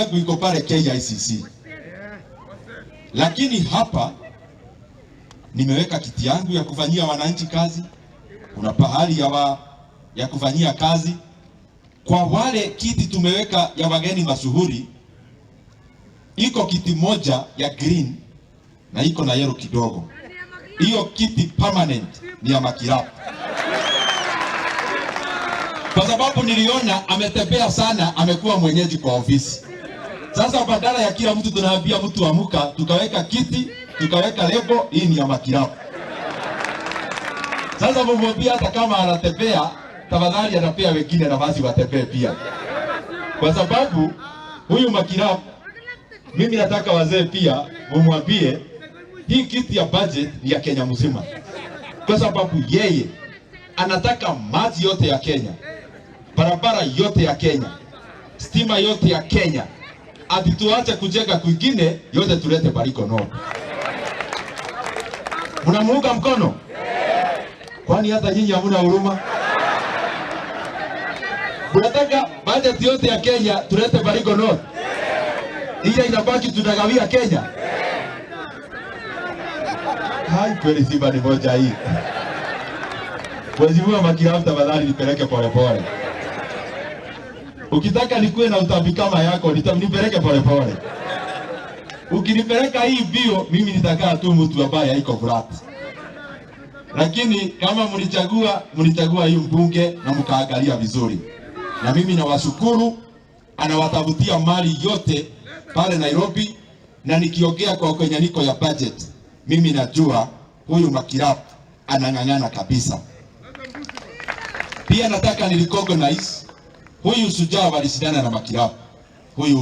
yangu iko pale KICC, lakini hapa nimeweka kiti yangu ya kufanyia wananchi kazi. Kuna pahali ya kufanyia kazi kwa wale kiti tumeweka ya wageni mashuhuri. Iko kiti moja ya green na iko na yellow kidogo. Hiyo kiti permanent ni ya Makilap, kwa sababu niliona ametembea sana, amekuwa mwenyeji kwa ofisi. Sasa badala ya kila mtu tunaambia mtu amuka, tukaweka kiti, tukaweka lebo, hii ni ya Makilap. Sasa mumwambia hata kama anatembea, tafadhali anapea wengine nafasi watembee pia, kwa sababu huyu Makilap, mimi nataka wazee pia mumwambie hii kiti ya budget ni ya Kenya mzima, kwa sababu yeye anataka maji yote ya Kenya, barabara yote ya Kenya, stima yote ya Kenya, ati tuache kujenga kwingine, yote tulete Baringo North. Mnamuunga mkono? Kwani hata nyinyi hamuna huruma? Mnataka budget yote ya Kenya tulete Baringo North, ile inabaki tunagawia Kenya? Hai, kweli Simba ni moja hii. Mheshimiwa Makilap, tafadhali nipeleke polepole. Ukitaka nikuwe na utambi kama yako, nipeleke polepole. Ukinipeleka hii mbio, mimi nitakaa tu mtu ambaye haiko flat. Lakini kama mlichagua, mlichagua hii mbunge na mkaangalia vizuri, na mimi nawashukuru, anawatafutia mali yote pale Nairobi, na nikiongea kwa kwenye niko ya budget, mimi najua huyu Makilap anang'ang'ana kabisa. Pia nataka ni recognize huyu shujaa walishindana na Makilap huyu.